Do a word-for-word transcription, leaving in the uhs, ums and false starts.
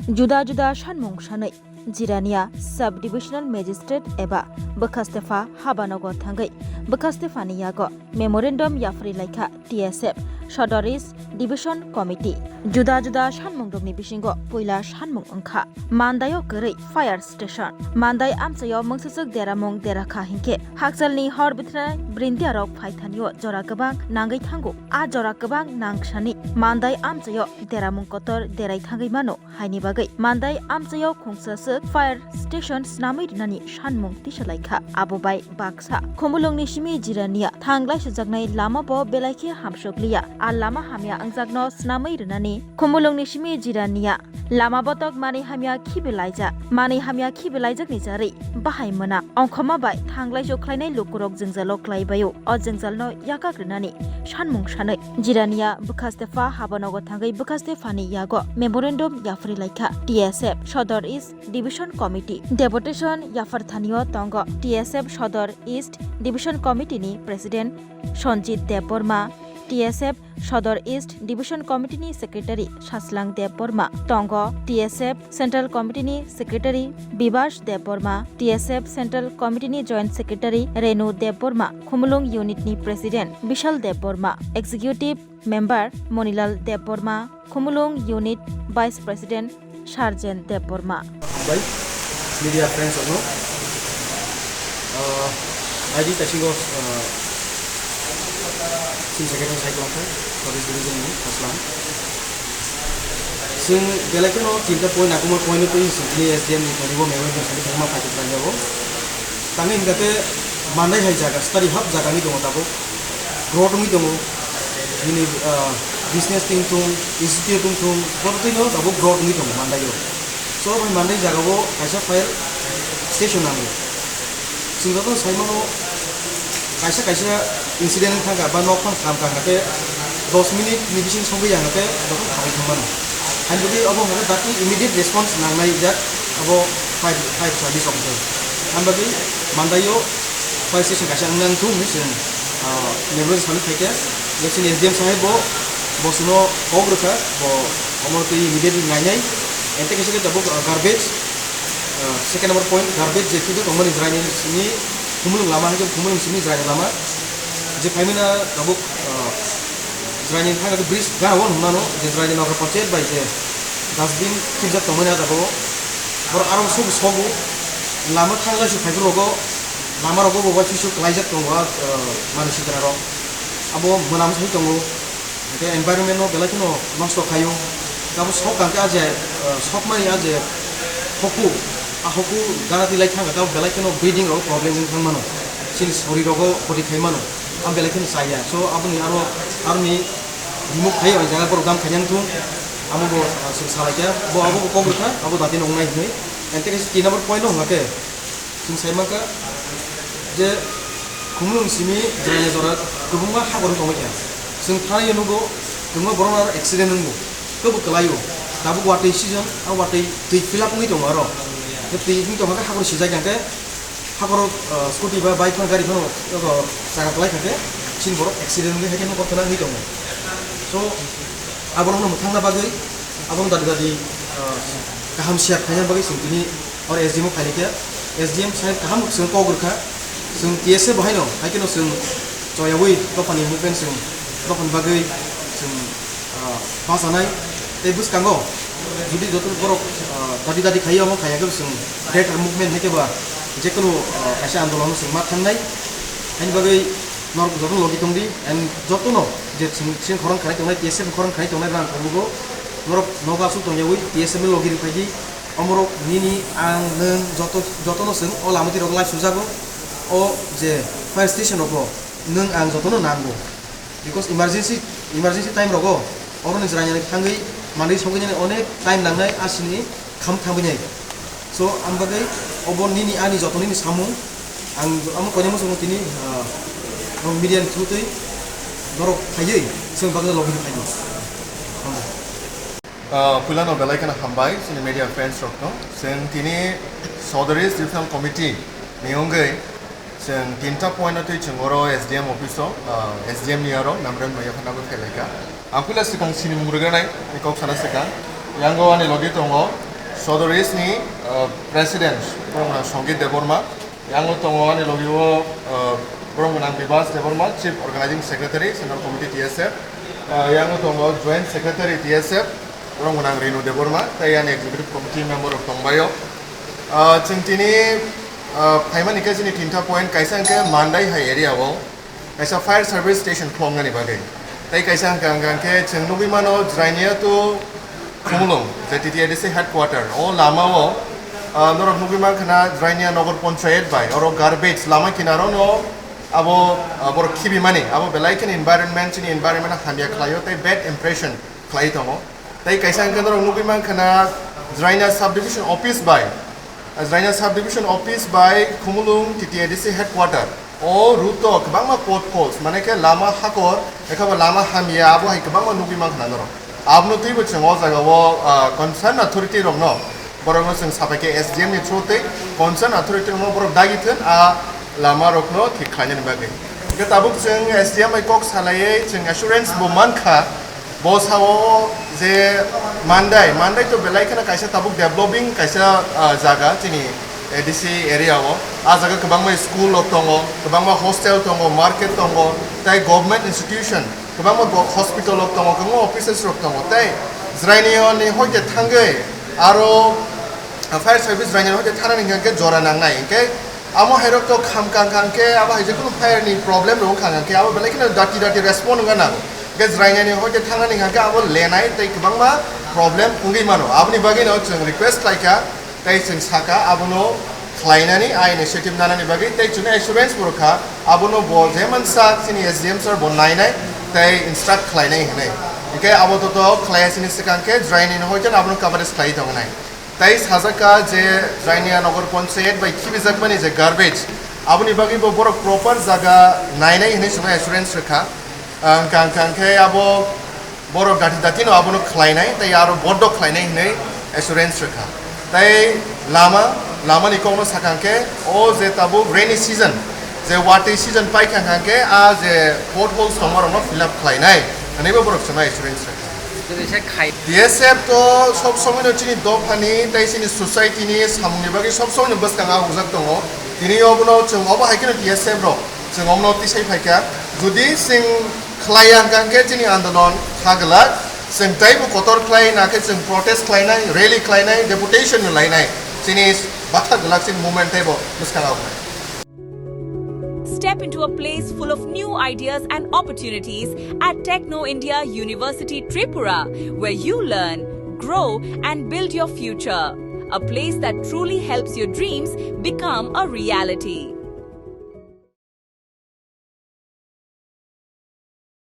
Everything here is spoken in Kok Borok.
Juda juda sanmung sanwi Jirania Sub-Divisional Magistrate eba bwkhastefa habanogo thangwi bwkhastefani yago memorandum yapharwi laikha T S F Sodor East Division Committee. Juda juda sanmungrokni bisingo puila sanmung wngkha Mandaio kwrwi fire station. Mandai amchaio mungsaswk deramung derakha hinkhe hakchalni hor bithra brindiarok phaithanio jora kwbang nangwi thango. A jora kwbang nangsani Mandai amchaio deramung kotor derai thangwi mano. Haini bagwi Mandai amchaio khungsa swk fire station snamwi rwnani sanmung tisalaikha. Abo bai baksa Khumulwngni simi Jirania thanglai sujaknai lama bo belai khe hamsokliya. A lama hamya wngjakno snamwi rwnani Khumulwngni simi Jirania lama botok manwi hamya khibi laijak. Manwi hamya khibi laijakni jarwi bahai mwnam ongkhorma bai thanglai suk khlainai lukurok jwngjalo klaibaio. O jwngjalno yakak rwnani sanmung sanwi Jirania bwkhastefa habanogo thangwi bwkhastefani yago memorandum yapharwi laikha T S F Sodor East Division Committee. Deputation yapharthanio tongo T S F Sodor East Division Committee ni President Sanjit Debbarma, T S F Sodor East Division Committee ni Secretary Saslang Debbarma, tongo T S F Central Committee ni Secretary Bibas Debbarma, T S F Central Committee ni Joint Secretary Renu Debbarma, Khumulwng Unit ni President Bishal Debbarma, Executive Member Monilal Debbarma, Khumulwng Unit Vice President Sarjen Debbarma. Hambai, media friends rokno. Ah, I D taisingo, ah, Team Secretary sai tongkha, Service Division ni Khaslam. Chwng belai kheno tinta point, nangkukmani point no twi chwng tini S D M ni thani bo memorandum sani thangma phaikhe tangya bo. Tangwi hwnkha khe Mandai hai jaga, stari hap jaga wngwi tongo tabuk. Growth wngwi tongo. Bini, ah, business twi wngthung, institute wngthung, joto twino tabuk growth wngwi tongo Mandaio. So, bai Mandai jagao kaisa fire station nango. Chwng joto sai mano, kaisa kaisa incident wng thangkha ba nok phang tham thangkha khe dos minute ni bising sogwi ya hwnkhe joto thanwi thang mano. Hain bagwi obo hwnkhe dati immediate response nangnai jak abo fire, fire service officer. Hain bagwi Mandaio fire station kaisa wngna wngthung hinwi chwng, ah, memorandum sani phaikhe, je chini S D M saheb bo, bo chwngno kok rwkha, bo omo twi immediately nainai. Ente kaisa khe tabuk, ah, garbage, ah, second number point, garbage je thwido tongmani jwraini simi Khumulwng lama, hai khe Khumulwng simi jwraini lama. Je phaimani tabuk, ah, jwraini thangkhe bridge gana o hwnmano, je jwraini nokra panchayat bai je dustbin khibjak tongmani ah jagao. Borok aro sobo sobo lama thanglai se phaiphuru rogo. Lama rogo bo uaisukhe khlaijak tongo, ah, manwi sitra rok. Abo mwnam sai tongo. Hwnkhe environment no belai kheno nosto khaio. Abo sok kangkhe ah je, ah, sokmani ah je hoku, ah hoku gana twi lai thangkha, abo belai kheno breathing rogo problem wng thang mano. Chini sori rogo khoti khai mano. Abo belai kheno chaya. So aboni aro, aroni remove khai o, ang jaga borok dam khaina wngthung. Amo bo, ah, chwng salai kha. Bo abo bo kok rwkha, abo dati nongnai hinwi. Ente kaisa tin number point no hwnkha khe. Chwng sai mankha je Khumulwng simi jwraini jora kwbangma hakor wng tongwi kha. Chwng thanai nugo kwbangma borok aro accident wngo, kwbo kwlaio. Tabuk watwi season, a watwi twi fill up wngwi tongo aro. Twi wngwi tongkha khe hakor sijak kha khe hakoro, ah, scooty ba bike phano gari phano, ah, chaka kwlai kha khe chini borok accident wngwi hai khe nokho thana wngwi tongo. So, aborokno mwthangna bagwi, abono dadi dadi, ah, kaham siya khaina bagwi chwng tini oro S D M o phaikha. S D M saheb kaham chwng kok rwkha. Chwng T S F bo haino, hai kheno chwng choyaui dophani movement chwng dophani bagwi chwng, ah, bachanai. Tei bwskango jodi joto borok, ah, dadi dadi khaiwi omo khaiya khe chwng greater movement hai khe ba jekunu, ah, kaisa andolono chwng ma thangnai. Haini bagwi norok jotono logi tongdi and jotono je chwng, chini khorang khanai tongnai, T S F ni khorang khanai tongnai rang kobugo norok nogo aswk tongyaui T S F ni logi rwphaidi. Omorok nini, ang, nwng joto, jotono chwng o lama twi rok lai sujago. O je fire station rogo nwng ang jotono nango. Because emergency, emergency time rogo oroni jwrainani thangwi manwi sogwinani onek time nangnai, asini kham thangwinai. So, ang bagwi obo nini ani joto nini samung. Ang amo koinai muchungo tini, ah, norok media ni through twi norok phaiwi chwng bagwi logi phaidi. Ah, puilano belai kheno hambai chini media friends rokno. Chwng tini Sodor East Divisional Committee ni wngwi chwng tinta point no twi chwng oro S D M office o, ah, S D M ni aro memorandum bai yaphana bo khlai kha. Ang puila swkang sinimung rwgwlai ni kok sana swkang. Yango ani logi tongo Choudhuries ni, uh, President, borok gwnang Songit Debbarma. Yango tongo ani logi o, uh, borok gwnang Bibas Debbarma, Chief Organizing Secretary, Central Committee T S F. Uh, yango tongo Joint Secretary T S F, borok gwnang Renu Debbarma, tei ani Executive Committee member rok tongbaio. Uh, chwng tini, uh, phaimani khe chini tinta point, kaisa hwnkhe Mandai hai area o kaisa fire service station khuloknani bagwi. Tei kaisa hwnkha, hwnkha khe chwng nugwi mano Jrainiya to Khumulwng, je T T A D C headquarter, o lama o, ah, norok nugwi mankha na Jrainiya Nogor Panchayat bai, oro garbage lama kinaro no abo, ah, borok khibimani, abo belai kheno environment, chini environment hamya khlaio tei bad impression khlai tongo. Tei kaisa hwnkhe norok nugwi mankha na Jrainiya Subdivision Office bai, Jrainiya Subdivision Office bai Khumulwng T T A D C headquarter. O route o kwbangma potholes, mane khe lama hakor, ekhabo lama hamya, abo hai kwbangma nugwi mankha na norok. Abono twibo chwng o jaga o, ah, concern authority rokno, borokno chwng sapai khe S D M ni through tei concern authority rokno borok dagi thun a lama rokno thik khlainani bagwi. Hwnkhe tabuk chwng S D M bai kok salaiwi chwng assurance bo mankha, bo sao je Mandai, Mandai to belai kheno kaisa tabuk developing kaisa, ah, jaga chini A D C area o. A jaga kwbangma school rok tongo, kwbangma hostel tongo, market tongo, tei government institution, kwbangma go-, hospital rok tongo, kwbangma offices rok tongo. Tei Jrainiya ni hoite thangwi aro, ah, fire service Jrainiya ni hoite thanani hwnkhe jora nangnai. Hwnkhe amo hairok to kham kang kang khe, abo hai je kunu fire ni problem rok wngkha khe, abo belai kheno dati dati respond wngna nango. Hwnkhe Jrainiya ni hoite thangnani hwnkhe abo lenai tei kwbangma problem wngwi mano. Aboni bagwi no chwng request khlai kha, tei chwng saka abono khlainani, a initiative nanani bagwi, tei chwngno assurance bo rwkha, abono bo je mansa chini S D M sir bo nainai tei instruct khlainai hinwi. Hwnkhe abo to to khlaiya chini swkang khe Jrainiya ni hoite abono coverage khlai tongnai. Tei sajak kha je Jrainiya Nogor Panchayat bai khibijakmani je garbage, aboni bagwi bo borok proper jaga nainai hinwi chwngno assurance rwkha. Ang kang kang khe abo borok dati dati no abono khlainai, tei aro bodo khlainai hinwi assurance rwkha. Tei lama, lama ni kokno sakang khe o je tabuk rainy season, je watwi season pai kang kang khe a je potholes tongma rokno fill up khlainai hinwi bo borok chwngno assurance rwkha. Jodi se khai T S F to sob somoi no chini dophani tei chini society ni samung ni bagwi sob somoi no bwskang a hujak tongo. Tini obono chwng obo hai kheno T S F rok chwng omono tisai phaikha. Jodi chwng khlaiya hwnkha khe chini andolon kha glak, chwng teibo kotor khlai na khe chwng protest khlainai, rally khlainai, deputation no lainai, chini batha glak chini movement teibo bwskang a wngnai. Step into a place full of new ideas and opportunities at Techno India University Tripura, where you learn, grow, and build your future. A place that truly helps your dreams become a reality.